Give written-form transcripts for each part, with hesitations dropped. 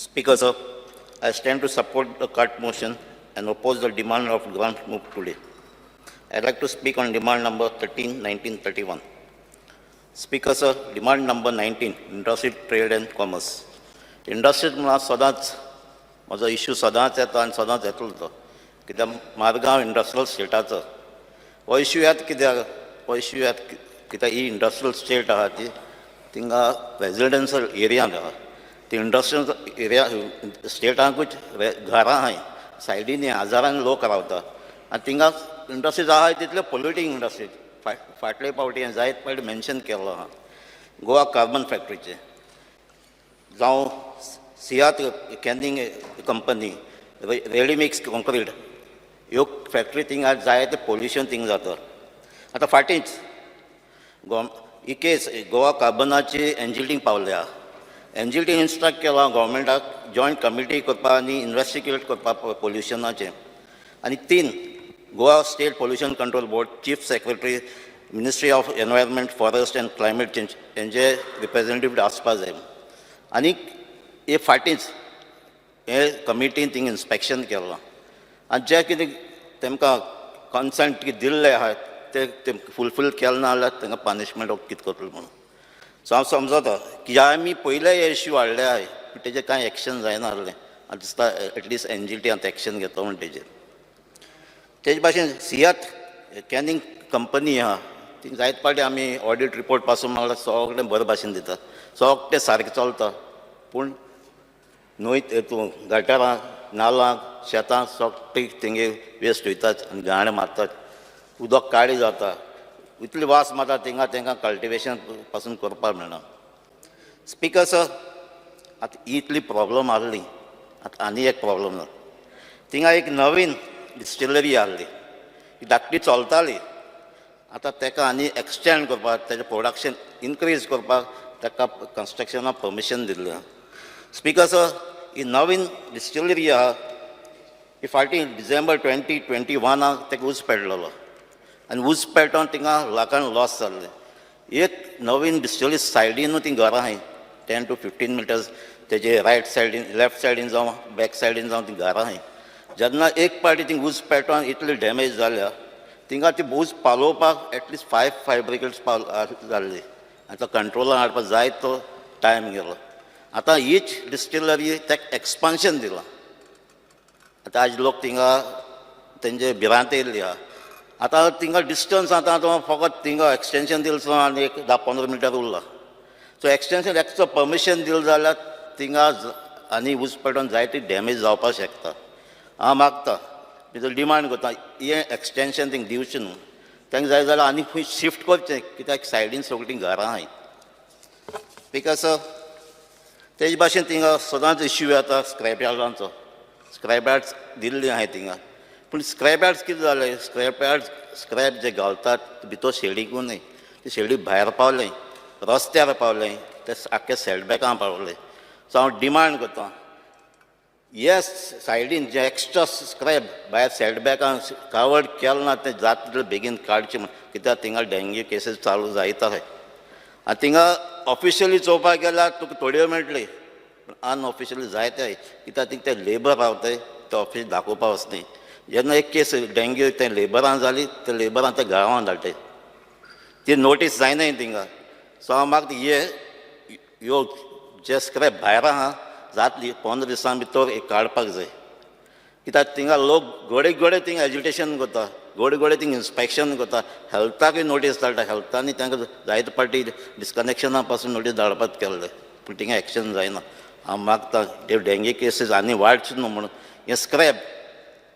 Speaker, sir, I stand to support the cart motion and oppose the demand of grant moved today. I'd like to speak on demand number 13, 1931. Speaker, sir, demand number 19, Industry, Trade and Commerce. Industries म्हणल्यार सदांच म्हजो issue सदांच येता आनी सदांच येतलो तो, कित्याक मारगांव इंडस्ट्रियल स्टेटाचो हो इश्यू येता. कित्याक हो इश्यू येता? कित्याक ही इंडस्ट्रियल स्टेट आहा ती थिंगा रेजिडेन्शियल एरियांत आहा. ती इंडस्ट्रियल एरिया स्टेटांकूच घरां आहाय, सायडीनी हजारांनी लोक रावता आनी थिंगा इंडस्ट्रीज आहाय तितल्यो पोल्युटींग इंडस्ट्रीज. फाटले फावटी हांवें जायते फावटी मेन्शन केल्लो आहा, गोवा कार्बन फॅक्टरीचें जावं सियात कॅनिंग कंपनी, रेडीमिक्स कॉन्क्रीट, ह्यो फॅक्टरी थिंगा जायते पोल्युशन थिंग जाता. आतां फाटींच ही केस गोवा कार्बनाची एनजीटीक पावल्या. एनजीटी इन्स्ट्रक्ट केला गव्हर्मेंटाक जॉयंट कमिटी करपाक आनी इन्वेस्टिगेट करपाक पोल्युशनाचें. आनी तीन Goa State Pollution Control Board, Chief Secretary, Ministry of Environment, Forest and Climate Change हेंचे रिप्रेझेंटेटिव्ह आसपा जाय. आनी हे फाटींच हे कमिटीन थिंग इन्स्पेक्शन केलां आनी जे कितें तेमकां कन्संट कितें दिल्ले आहा ते फुलफील केलें ना जाल्यार तांकां पनिशमेंट कितें करतलो म्हणून. सो हांव समजता की आमी पयले हे इश्यू हाडले आहाय, पूण तेजेर कांय एक्शन जायना आसलें. आनी दिसता एटलिस्ट एनजीटी आतां एक्शन घेतलो म्हण तेजेर. तेजे भाशेन सियात कॅनिंग कंपनी आहा, ती जायते फावटी आमी ऑडिट रिपोर्ट पासून मागल्यार सगळें बरे भाशेन दिता, सगळें सारकें चलता. पूण न्हंय तूं गटारां, नालां, शेतां सगळीं तेंगे वेस्ट वयतात आनी घाण मारतात. उदक काळें जाता, इतली वास मारता थिंगा, तांकां कल्टिवेशन पासून करपाक मेळना. स्पिकर सर, आतां इतली प्रॉब्लम आहली, आतां आनी एक प्रॉब्लम जाता. थिंगा एक नवीन डिस्टिलरी आहली, ती धाकटी चलताली. आतां ताका आनी एक्सटेंड करपाक, तेजें प्रोडक्शन इनक्रीज करपाक ताका कन्स्ट्रक्शनाक परमिशन दिल्लें आहा. स्पिकर सर, ही नवीन डिस्टिलरी आहा ही फाटीं डिसेंबर 2021 ताका उजो पेटलेलो आनी उजो पेटोन थिंगा लाखान लॉस जाल्लें. एक नवीन डिस्टिलरी सायडीनू ती घरां आहाय, 10 टू 15 मिटर्स तेजे रायट सायडीन, लेफ्ट सायडीन जावं बॅक सायडीन जावं ती घरां आहाय. जेन्ना एक पावटी थिंग उजो पेटोन इतली डॅमेज जाल्या, थिंगा ती उजो पालोवपाक एटलिस्ट फायव फायर ब्रिगेड्स पाव जाल्ली आनी तो कंट्रोलान हाडपाक जाय तो टायम गेलो. आतां हीच डिस्टिलरी ताका एक्सपान्शन दिलां. आतां आज लोक थिंगा तेंचे भिरांत येयल्ली आहा. आतां थिंगा डिस्टन्स आतां तो फकत थिंगा एक्सटेंशन दिलें आनी एक 10-15 मिटर उरला. सो एक्सटेंशन एक्स्ट्रा परमिशन दिलें जाल्यार थिंगा आनी उजो पेटोन जायती डॅमेज जावपाक शकता. हांव मागता, भितर डिमांड करता, हें एक्सटेंशन थिंग दिवचें न्हू. तांकां जाय जाल्यार आनी खंय शिफ्ट करचें, कित्याक सायडीन सगळीं घरां आहाय. Because तेज भाशेन थिंगा सदांच इश्यू येता स्क्रॅप यार्डांचो. स्क्रॅप यार्ड्स दिल्ली आहाय थिंगा, पूण स्क्रॅप यार्ड्स कितें जालें, स्क्रॅप यार्ड्स स्क्रॅप जे घालतात भितर शेडीकू न्हय, ती शेडी भायर पावलें, रस्त्यार पावलें, ते आख्खे सेटबॅकां पावले. सो हांव डिमांड करता, हे सायडीन जे एक्स्ट्रा स्क्रॅप भायर सेटबॅकां कवर्ड केलें ना, तें जाता तितलें बेगीन काडचें म्हण. कित्याक थिंगा डेंग्यू केसीस चालू जायत आहाय आनी थिंगा ऑफिशियली चोवपाक गेल्यार तुका थोड्यो मेळटली, पूण अनऑफिशियली जायते, कित्याक थिंग ते लेबर रावताय, ते ऑफिस दाखोवपा वचनाय. जेन्ना एक केस डेंग्यू ते लेबरां जाली, ते लेबरां ते गांवान धाडटाय, ती नोटीस जायनाय थिंगा. सो हांव मागता, हे ह्यो जे स्क्रॅप भायर आहा, जातली 15 दिसां भितर एक काडपाक जाय. कित्याक थिंगा लोक घडये घडये थिंग एजिटेशन करता, घडये घडये थिंग इन्स्पेक्शन करता, हेल्थाकूय नोटीस धाडटा. हेल्थांनी तांकां जायते फावटी डिस्कनेक्शना पासून नोटीस धाडपाक केल्ले, पूण थिंगा एक्शन जायना. हांव मागता, ते डेंग्यू केसीस आनी वाडचे न्हू म्हणून हे स्क्रॅप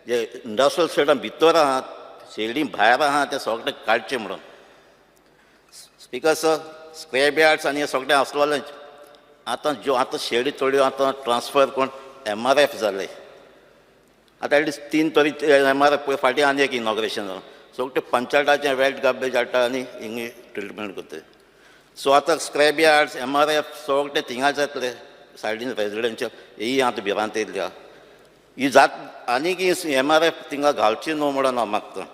जे इंडस्ट्रियल स्टेटां भितर आहा, शेडी भायर आहा, ते सगळे काडचे म्हणून. स्पिकर सर, स्क्रॅप यार्ड्स आनी हे सगळें आसलोलेंच. आतां ज्यो आतां शेडी थोड्यो आतां ट्रान्सफर कोण एमआरएफ जाले. आतां एटलिस्ट तीन तरी एमआरएफ, फाटीं आनी एक इनॉग्रेशन जालां. सगळे पंचायताचें वेट गार्बेज हाडटा आनी हिंगा ट्रिटमेंट करता. सो आतां स्क्रॅप यार्ड्स, एमआरएफ सगळे थिंगा जातले, सायडीन रेजिडेन्शियल ही आतां भिरांत येयल्ली आहा. ही जात आनीक एमआरएफ थिंगा घालची न्हू म्हणून हांव मागता.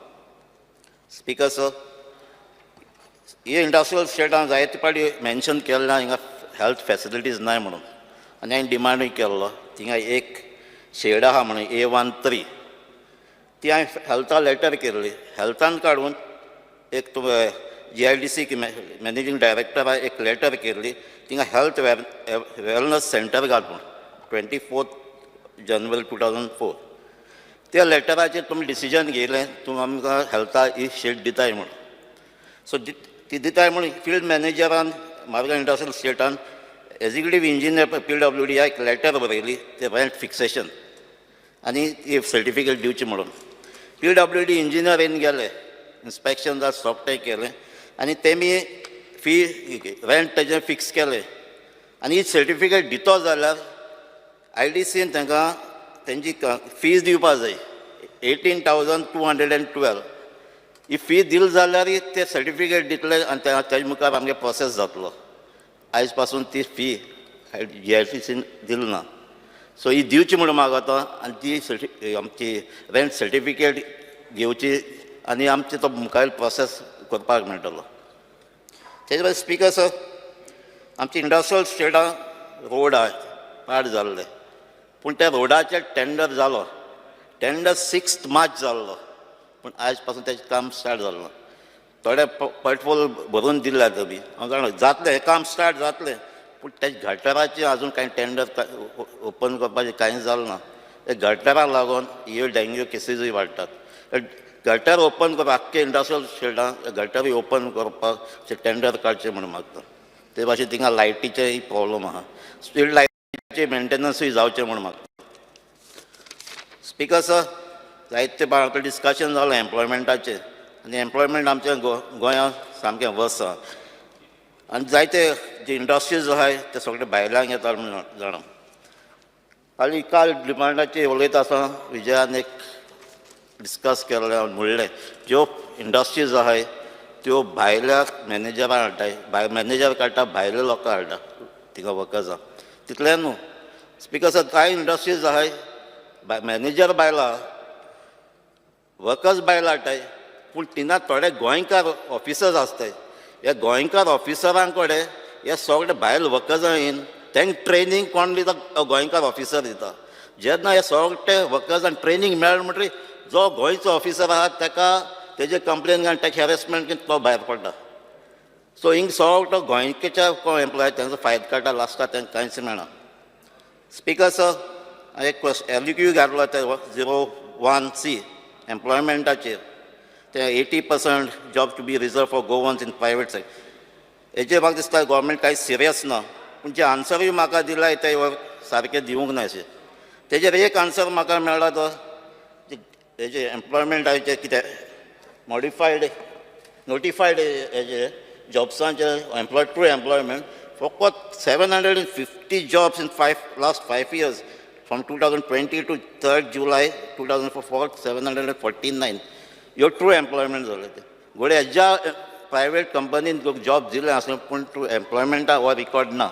स्पिकर सर, ही इंडस्ट्रियल स्टेटान जायते फावटी मेन्शन केल्लें, हिंगा हेल्थ फेसिलिटीज नाय म्हणून. आनी हांवें डिमांडूय केल्लो थिंगा एक शेड आहा म्हणून A13, ती हांवें हेल्था लेटर केल्ली. हेल्थान काडून एक GIDC managing डायरेक्टराक एक लेटर केल्ली, थिंगा हेल्थ वेलनस सेंटर घाल म्हूण, 24 January 2004. त्या लेटराचेर तुमी डिसिजन घेयलें, तुमी आमकां हेल्था ही शेड दिताय म्हूण. सो ती दिताय म्हूण फिल्ड मॅनेजरान मारगांव इंडस्ट्रियल इस्टेटान एग्जिक्युटीव इंजिनियर PWD एक लेटर बरयली, ते रेंट फिक्सेशन आनी ती सर्टिफिकेट दिवची म्हणून. PWD engineer येवन गेले, इन्स्पेक्शन जावन सॉफ्टवेअर केलें आनी तेमी फी रेंट तेजें फिक्स केलें. आनी ही सर्टिफिकेट दितो जाल्यार IDCन तांकां तेंची फीज दिवपा जाय, 18,212. ही फी दिली जाल्यार ते सर्टिफिकेट दितले आनी तेजे मुखार आमगे प्रोसेस जातलो. आयज पासून ती फी GIDCन दिली ना. सो ही दिवची म्हणून मागता आनी ती आमची रेंट सर्टिफिकेट घेवची आनी आमचे तो मुखार प्रोसेस करपाक मेळटलो. तेजे भायर स्पिकर सर, आमची इंडस्ट्रियल स्टेटां रोड आहा पाड जाल्ले, पूण त्या रोडाचेर टेंडर जालो, टेंडर 6 मार्च जाल्लो, पूण आयज पासून तेजें काम स्टार्ट जालें ना. थोडे पटफोल भरून दिल्या बी हांव जाणा जातलें हें काम स्टार्ट जातलें, पूण ते गटराचें आजून कांय टेंडर ओपन करपाचें कांय जालें ना. ते गटराक लागून ह्यो डेंग्यू केसीजूय वाडटात. गटर ओपन करपाक आख्खे इंडस्ट्रियल स्टेटां गटरूय ओपन करपाक टेंडर काडचें म्हणून मागता. ते भाशेन थिंगा लायटीचेय प्रॉब्लम आहा, स्ट्रीट लायटीचे मेंटेनन्सूय जावचें म्हूण मागता. स्पिकर सर, जायते आतां डिस्कशन जालें एम्प्लॉयमेंटाचेर आनी एम्प्लॉयमेंट आमच्या गोंयांत सामकें वर्स आहा आनी जायते जे इंडस्ट्रीज आहाय ते सगळे भायल्यान येता म्हूण जाणा. हाली काल डिमांडाचेर उलयता आसतना विजयान एक डिस्कस केल्लें, म्हणलें ज्यो इंडस्ट्रीज आहाय त्यो भायल्या मॅनेजरां हाडटाय, भायर मॅनेजर काडटा, भायले लोकां हाडटा थिंगा वर्कर्सां. तितलें न्हू स्पिकर सर, कांय इंडस्ट्रीज आहाय मॅनेजर बायलां, वर्कर्स बायलां हाडटाय, पूण थिंगा थोडे गोंयकार ऑफिसर्स आसताय. ह्या गोंयकार ऑफिसरां कडेन हे सगळे भायल वर्कर्सां येवन तांकां ट्रेनींग कोण दिता? गोंयकार ऑफिसर दिता. जेन्ना हे सगळे वर्कर्सांक ट्रेनींग मेळ्ळें म्हणटकीर जो गोंयचो ऑफिसर आहा ताका तेजे कंप्लेन घालून ताका हॅरेसमेंट, तो भायर पडटा. सो हिंग सगळो गोंयच्या कोण एम्प्लॉय तांचो फायदो काडटा, लास्टाक तांकां कांयच मेळना. स्पिकर सर, एक LQ घातलो ते 01C एम्प्लॉयमेंटाचेर, ते 80% job to be reserve for Goans in private sector. हेजेर म्हाका दिसता गव्हर्मेंट कांय सिरियस ना, पूण जे आन्सरूय म्हाका दिलाय ते सारके दिवंक ना अशें. तेजेर एक आन्सर म्हाका मेळ्ळा, तो हेजे एम्प्लॉयमेंटाचे कितें मॉडिफायड नोटिफायड हेजे जॉब्सांचे एम्प्लॉय ट्रू एम्प्लॉयमेंट फकत 750 jobs in five last 5 years from 2020 to 3 July 2004, 749 ह्यो ट्रू एम्प्लॉयमेंट जाले. ते घोडे हेज्या प्रायवेट कंपनीन जॉब दिले आसले, पूण ट्रू एम्प्लॉयमेंटा हो रिकॉर्ड ना.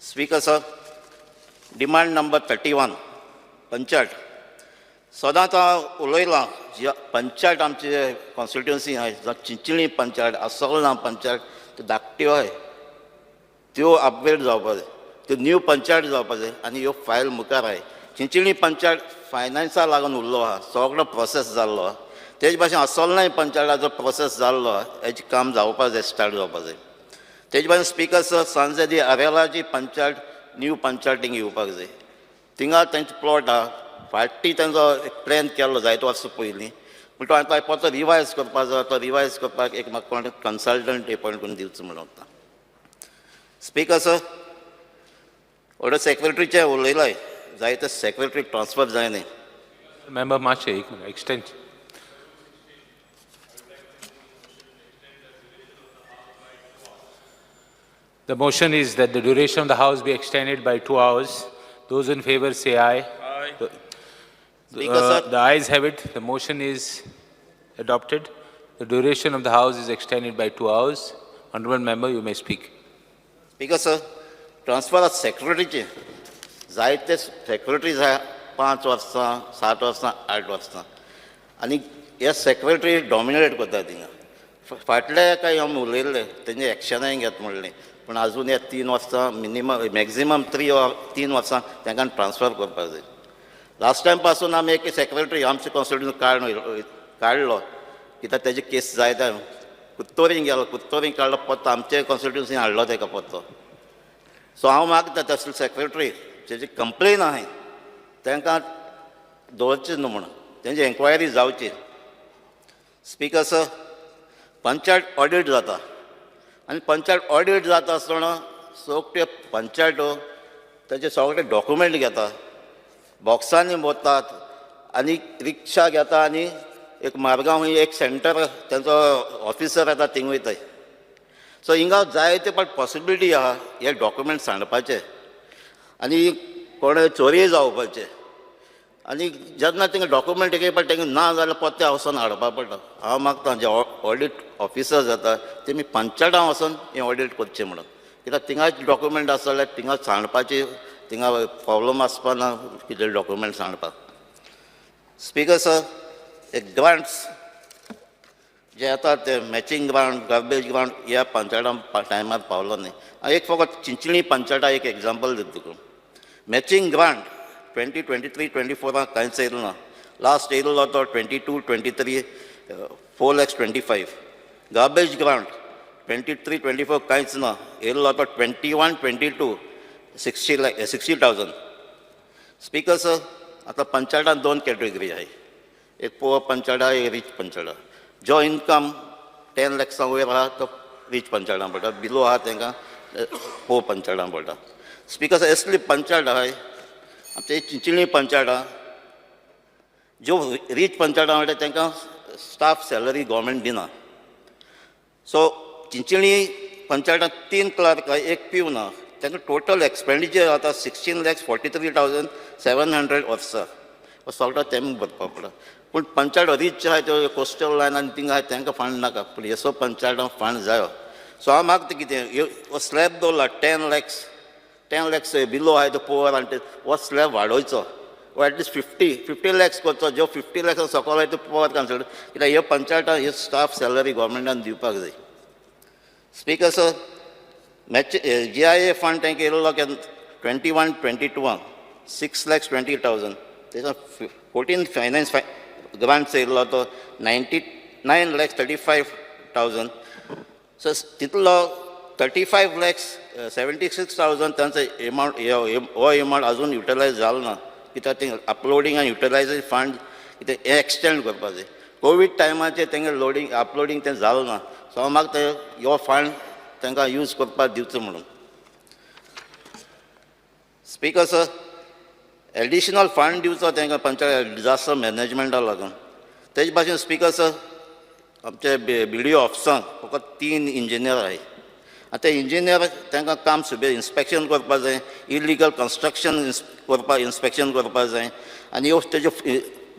Speaker sir, demand number 31, panchayat. सदांच हांव उलयलां, जी पंचायत आमची कॉन्स्टिट्युन्सी आहाय, जावं चिंचणी पंचायत, आसोलना पंचायत, त्यो धाकट्यो आहाय, त्यो अपग्रेड जावपा जाय, त्यो न्यू पंचायत जावपा जाय. आनी ह्यो फायल मुखार आहाय. चिंचणी पंचायत फायनान्सा लागून उरलो आहा, सगळो प्रोसेस जाल्लो आहा. तेज भाशेन आसोलनाय पंचायताचो प्रोसेस जाल्लो आहा, हेजें काम जावपा जाय, स्टार्ट जावपा जाय. तेज भाशेन स्पिकर सर, सांजेदी आरेलाची पंचायत न्यू पंचायतींक येवपाक जाय. थिंगा तेंचो प्लॉट आहा, फाटीं तेंचो एक प्लॅन केल्लो जायते वर्सां पयलीं, पूण तो आतां परतो रिवायज करपाक जाय. तो रिवायज करपाक एक म्हाका कोण कन्सल्टंट एपॉयंट करून दिवचो म्हणून वता. स्पिकर सर, ऑर्डर सेक्रेटरीचें उलयलाय, जायते सेक्रेटरी ट्रान्सफर जायना. Member Marche, एक minute, extension. The motion is that the duration of the House be extended by 2 hours. Those in favor say aye. Aye. Speaker, sir. The ayes have it. The motion is adopted. The duration of the House is extended by 2 hours. Honorable member, you may speak. Speaker sir, transfer सेक्रेटरीचे, जायते secretaries आहा 5 वर्सां, 7 वर्सां, 8 वर्सां, आनी हे secretary dominate करता थिंगा. फाटले कांय आमी उलयल्ले, तेंचे एक्शनाय घेत म्हणलें, पूण पूण आजून ह्या 3 वर्सां, मिनिमम मॅक्झिमम 3 वर्सां तांकां ट्रान्सफर करपाक जाय. लास्ट टायम पासून आमी एक सेक्रेटरी आमचे कॉन्स्टिट्युन्सी काडलो, कित्याक तेजी केस जायते कुत्तोरीन गेलो, कुत्तोरीन काडलो, परतो आमचे कॉन्स्टिट्युन्सीन हाडलो तेका परतो. सो हांव मागता तसले सेक्रेटरी तेजी कंप्लेन आहाय तांकां दवरचें न्हू म्हणून, तेंची एन्क्वायरी जावची. स्पिकर सर, पंचायत ऑडिट जाता आनी पंचायत ऑडिट जाता आसतना सगळे पंचायतो तेजे सगळे डॉक्युमेंट घेता, बॉक्सांनी भरतात आनी रिक्षा घेता आनी एक मारगांव ही एक सेंटर तेंचो ऑफिसर येता, थिंग वयताय. सो हिंगा जायते पण पॉसिबिलिटी आहा हे डॉक्युमेंट सांडपाचे आनी कोण चोरय जावपाचे. आनी जेन्ना तांकां डॉक्युमेंट एक पडटा, तांकां ना जाल्यार परते वचोन हाडपा पडटा. हांव मागता जे ऑडिट ऑफिसर जाता तेमी पंचायतां वचोन हें ऑडिट करचें म्हणून, कित्याक थिंगाच डॉक्युमेंट आसा जाल्यार थिंगा सांडपाची थिंगा प्रॉब्लम आसपा ना कितें डॉक्युमेंट सांडपाक. स्पिकर सर, एक ग्रांट्स जे येतात ते मॅचिंग ग्रांट, गार्बेज ग्रांट ह्या पंचायतां टायमार पावलो न्ही. हांव एक फकत चिंचणी पंचायता एक एग्जाम्पल दिता तुका. मॅचिंग ग्रांट 2023-24 कांयच येयलो ना. लास्ट येयल्लो तो 22-23, 4 lakhs 25. Garbage grant 23-24 कांयच ना. येयल्लो तो 21-22, 60 lakh 60,000. Speaker sir, आतां पंचायतान दोन कॅटेगरी आहाय, एक पुअर पंचायत आहा, एक रीच पंचायत. जो इनकम 10 लॅक्सां वयर आहा तो रीच पंचायतान पडटा, बिलो आहा तांकां पुअर पंचायतान पडटा. स्पिकर सर, असली पंचायत आहाय आमचे चिंचणी पंचायत आहा, ज्यो रीच पंचायत म्हणटा तांकां स्टाफ सॅलरी गव्हर्मेंट दिना. सो चिंचणी पंचायतान तीन क्लर्क, एक प्यून आहा. तांकां टोटल एक्सपेंडिचर जाता 16,43,700 वर्सा. हो सगळो तेम भरपा पडटा. पूण पंचायत रीच आहाय त्यो कोस्टल लायन आनी थिंगा आहाय तांकां फंड नाका, पूण येसो पंचायतान फंड जायो. सो हांव मागता कितें, हो स्लॅब दवरला 10 लॅक्स, 10 लॅक्स बिलो आहाय तो पुअर आनी ते, हो स्लॅब वाडोवचो वो एटलिस्ट 50 लॅक्स करचो. ज्यो 50 लॅक्स सकयल आहाय त्यो पुअर कन्सिडर, कित्याक ह्यो पंचायतान ह्यो स्टाफ सॅलरी गव्हर्मेंटान दिवपाक जाय. Speaker sir, match GIA fund तांकां येयल्लो केन्ना 21-22 6 lakhs 20,000. तेजो 14 फायनान्स ग्रांट्स येयल्लो तो 99 lakhs 35,000. So तितलो 35 lakhs 76,000 तांचो एमावंट, हो एमावंट अजून युटिलायज जालो ना, कित्याक ते अपलोडींग आनी युटिलायजेशन फंड कितें हें एक्सटेंड करपाक जाय. कोवीड टायमाचेर तेंगे लोडींग अपलोडींग तें जालो ना. सो हांव मागता हो फंड तांकां यूज करपाक दिवचो म्हणून. स्पिकर सर, एडिशनल फंड दिवचो तांकां पंचायत डिजास्टर मॅनेजमेंटा लागून. तेज भाशेन स्पिकर सर, आमचे बीडीओ ऑफिसांक फकत तीन इंजिनियर आहाय. आनी ते इंजिनियर तांकां काम सुबे इन्स्पेक्शन करपा जाय, इलिगल कन्स्ट्रक्शन करपा इन्स्पेक्शन करपा जाय आनी ह्यो तेज्यो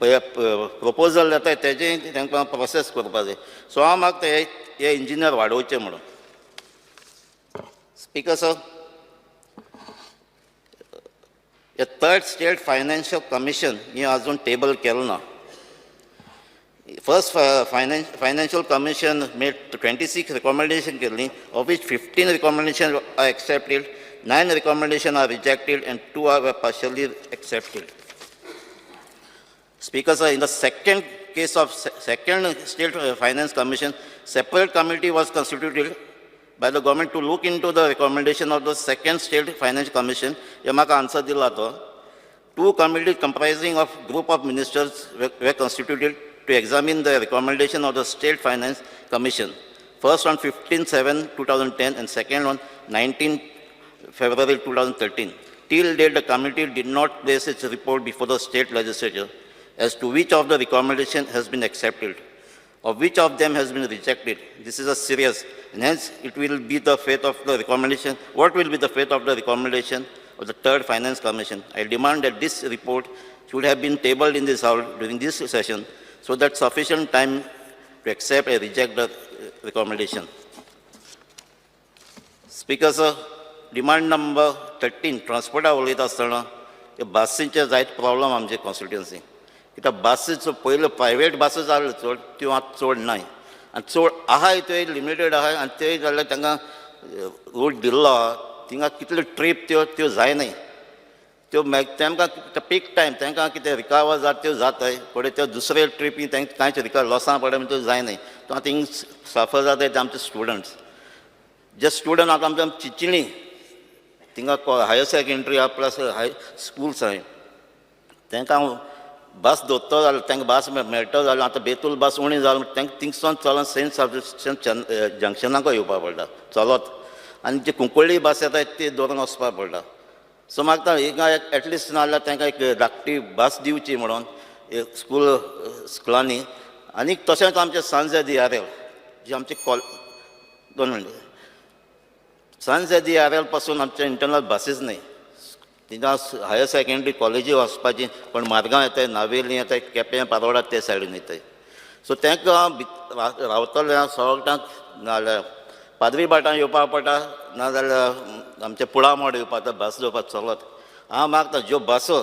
प्रपोजल येता तेजें तांकां प्रोसेस करपा जाय. सो हांव मागता हे हे इंजिनियर वाडोवचे म्हणून. स्पिकर सर, हे थर्ड स्टेट फायनान्शियल कमिशन ही अजून टेबल केलो ना. First financial commission made 26 recommendation केल्ली, of which 15 recommendation are accepted, nine recommendation are rejected and two are partially accepted. Speaker sir, in the second case of second State Finance Commission, separate committee was constituted by the government to look into the recommendation of the second State Finance Commission. हे म्हाका answer दिला तो. Two committees comprising of group of ministers were constituted to examine the recommendation of the State Finance Commission. First on 15/7/2010 and second on 19 February 2013. Till date, the committee did not place its report before the state legislature as to which of the recommendation has been accepted or which of them has been rejected. This is a serious, and hence it will be the fate of the recommendation. What will be the fate of the recommendation of the third Finance Commission? I demand that this report should have been tabled in this house during this session so that sufficient time to accept or reject the recommendation. Speaker sir, demand number 13, ट्रान्सपोर्टा उलयता आसतना हे बसींचे जायते problem आमचे constituency, कित्याक बसीचो पयल्यो private बसी जाल्यो चड, त्यो आतां चड नाय आनी चड आहाय त्यो लिमिटेड आहाय आनी ते जाल्यार तांकां रूट दिल्लो आहा थिंगा कितल्यो ट्रीप त्यो त्यो जायनाय. त्यो तेमकां पीक टायम तांकां कितें रिकवर जाता त्यो जाताय, फुडें त्यो दुसरे ट्रिपी तांकां कांयच रिकवर लॉसां पडटा त्यो जायनाय. तो आतां थिंग सफर जाताय ते आमचे स्टुडंट्स, जे स्टुडंट आतां आमच्या चिंचणी थिंगा हायर सेकेंडरी आहा, प्लस हाय स्कुल्स आहाय, तांकां बस दोत्तो जाल्यार तांकां बस मेळटलो जाल्यार आतां बेतूल बस उणी जाल, तांकां थिंगसून चलोन सेंट सेबेस्टियन जंक्शनाकूय येवपा पडटा चलत, आनी जी कुंकळ्ळी बस येता ती दवरून वचपा पडटा. सो म्हाका हिंगा एटलिस्ट ना जाल्यार तांकां एक धाकटी बस दिवची म्हणून स्कूल स्कुलांनी. आनी तशेंच आमचें सांज दी आर एल जी आमची कॉल 2 मिनटां, सांज दी आर एल पासून आमचे इंटरनल बसीस न्हय. थिंगा हायर सेकेंडरी कॉलेजी वचपाची पण मार्गां येताय, नावेली येताय, केपें, पारोडा ते सायडीन वयताय. सो तांकां रावतले सगळ्यांक नाजाल्यार पाद्री भाटां येवपा पडटा, नाजाल्यार आमच्या पुळामोड येवपा बस घेवपाक चलत. हांव मागता ज्यो बसो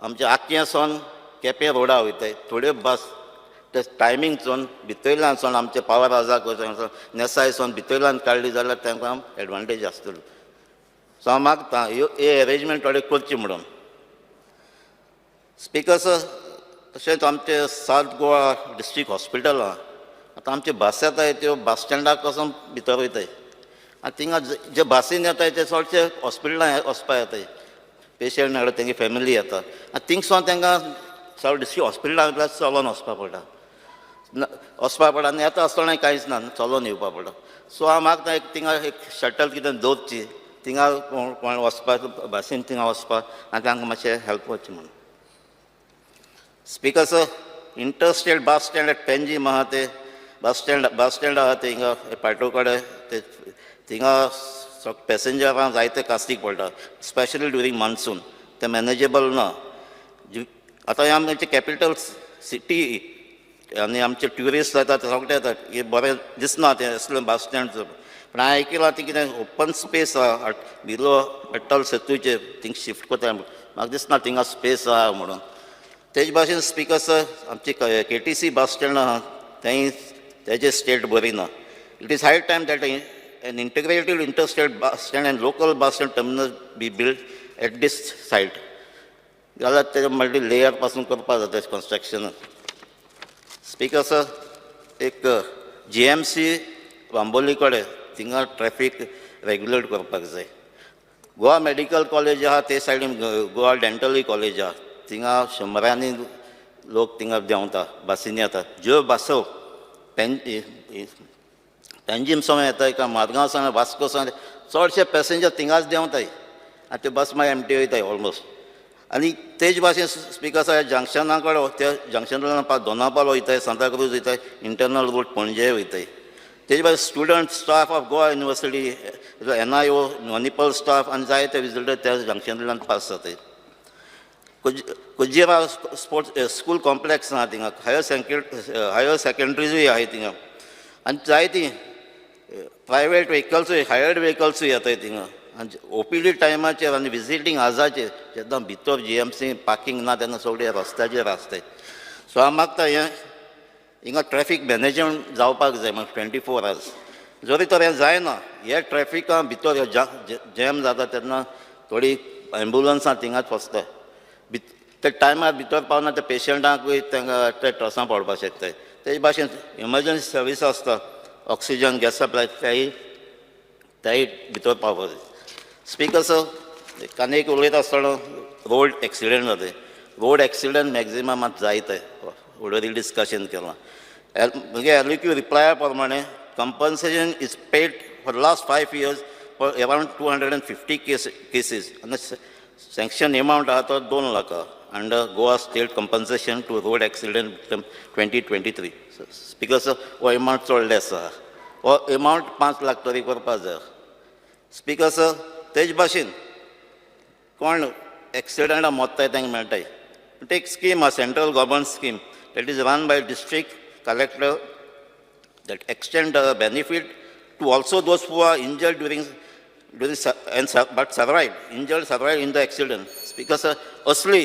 आमच्या आक्यां सावन केपें रोडा वयताय, थोड्यो बस ते टायमींग चोवन भितरल्यान सावन आमचे पावर हावजाक वचोन नेसाय सावन भितरल्यान काडली जाल्यार तांकां एडवांटेज आसतली. सो हांव मागता ह्यो हे एरेंजमेंट थोडे करची म्हणून. स्पिकर सर, तशेंच आमचे सावथ गोवा डिस्ट्रिक्ट हॉस्पिटल आहा. आतां आमचे बस येताय त्यो बस स्टँडाक वचोन भितर वयताय, आनी थिंगा जे बसीन येताय ते चडशे हॉस्पिटलां वचपा येताय, पेशंट नाल्यार तेंगे फॅमिली येता, आनी थिंगसून तांकां सावथ डिस्ट्रिक्ट हॉस्पिटलांतल्यान चलोन वचपा पडटा, वचपा पडटा, आनी येता आसतना कांयच ना, चलोन येवपा पडटा. सो हांव मागता एक थिंगा एक शटल कितें दवरची थिंगा, कोण कोण वचपाक बसीन थिंगा वचपाक आनी तांकां मातशें हेल्प करचें म्हणून. Speaker sir, interstate bus stand at Panjim आहा, ते बस स्टँड आहा थिंगा पाटो कडेन, ते थिंगा पॅसेंजरांक जायते कास्तीक पडटा, स्पेशली ड्युरींग मॉन्सून. ते मॅनेजेबल ना. आतां हे आमचे कॅपिटल सिटी आनी आमचे ट्युरिस्ट येतात, सगळे येतात, हे बरें दिसना तें असलें बस स्टँड. पूण हांवें आयकलां ती कितें ओपन स्पेस आहा बिलो अटल सेतूचेर, थिंग शिफ्ट करता. म्हाका दिसना थिंगा स्पेस आहा म्हणून. तेज भाशेन स्पिकर सर, आमची केटीसी बस स्टँड आहा, थंय तेजे स्टेट बरी ना. It is high time that an integrated interstate bus stand and local bus stand terminus be built at this site. जाल्यार तेजे मल्टी लेयर पासून करपाक जाता कन्स्ट्रक्शन. स्पिकर सर, एक जीएमसी बांबोली कडेन थिंगा ट्रॅफीक रेगुलेट करपाक जाय. गोवा मेडिकल कॉलेज आहा ते सायडीन, गोवा डेंटलूय कॉलेज आहा, थिंगा शंबरांनी लोक थिंगा देंवता, बसींनी येता. ज्यो बसो पेंजीम सावन येताय काय मारगांव सावन, वास्को सावन, चडशे पॅसेंजर थिंगाच देंवताय आनी त्यो बस मागीर एमटी वयताय ऑलमोस्ट. आनी तेज भाशेन स्पिकर साहेब, जंक्शना कडेन, त्या जंक्शनांतल्यान दोनापावल वयताय, सांताक्रूज वयताय, इंटरनल रूट पणजे वयताय. तेज भाशेन student, staff of Goa University, NIO, Manipal staff आनी जायते विजिटर त्या जंक्शनांतल्यान पास जाताय. कुजिरा स्पोर्ट्स स्कूल कॉम्प्लेक्स आहा थिंगा, हायर सेकेंडरीजूय आहाय थिंगा, आनी जायतीं प्रायवेट व्हेकल्सूय, हायर्ड व्हेकल्सूय येताय थिंगा. आनी ओपीडी टायमाचेर आनी विजिटींग आर्जाचेर जेन्ना भितर जीएमसी पार्किंग ना तेन्ना सगळे रस्त्याचेर आसताय. सो हांव मागता हें हिंगा ट्रॅफीक मॅनेजमेंट जावपाक जाय मागीर 24 आवर्स. जरी तर हें जायना, हे ट्रॅफिका भितर जॅम जाता तेन्ना थोडी एम्बुलन्सां थिंगाच फसता, ते टायमार भितर पावना, ते पेशंटांकूय तांकां ते ट्रसां पडपाक शकताय. तेज भाशेन इमर्जन्सी सर्वीस आसता, ऑक्सिजन, गॅस सप्लाय, तेय तेय भितर पावपाक जाय. स्पिकर सर, आनी एक उलयता आसतना रोड एक्सिडंट जाता. रोड एक्सिडंट मॅक्झिमम आतां जायत, ऑलरेडी डिस्कशन केलां. म्हणजे एलइक्यू रिप्लाया प्रमाणे compensation is paid for last 5 years for around 250 cases आनी सँक्शन एमावंट आहा तो 2 lakh under Goa State Compensation to Road Accident Victim 2023. Speaker sir, हो एमावंट चड लेस आहा. हो एमावंट 5 लाख तरी करपा जाय. स्पिकर सर, तेज भाशेन कोण एक्सिडंटा मोत्ताय तांकां मेळटाय. एक स्कीम आहा, central government scheme that is run by district collector that extend the benefit to also those who are injured during, during su- and su- but survived, injured, survived in the accident. Because असली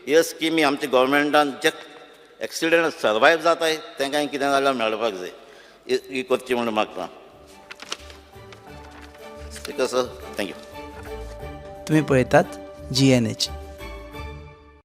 हे स्किमी आमच्या गव्हर्मेंटान जे accident survive जाताय तांकां कितें जाल्यार मेळपाक जाय, ही करची म्हणून मागता. Speaker, sir, thank you. तुमी पळयतात जी एन एच.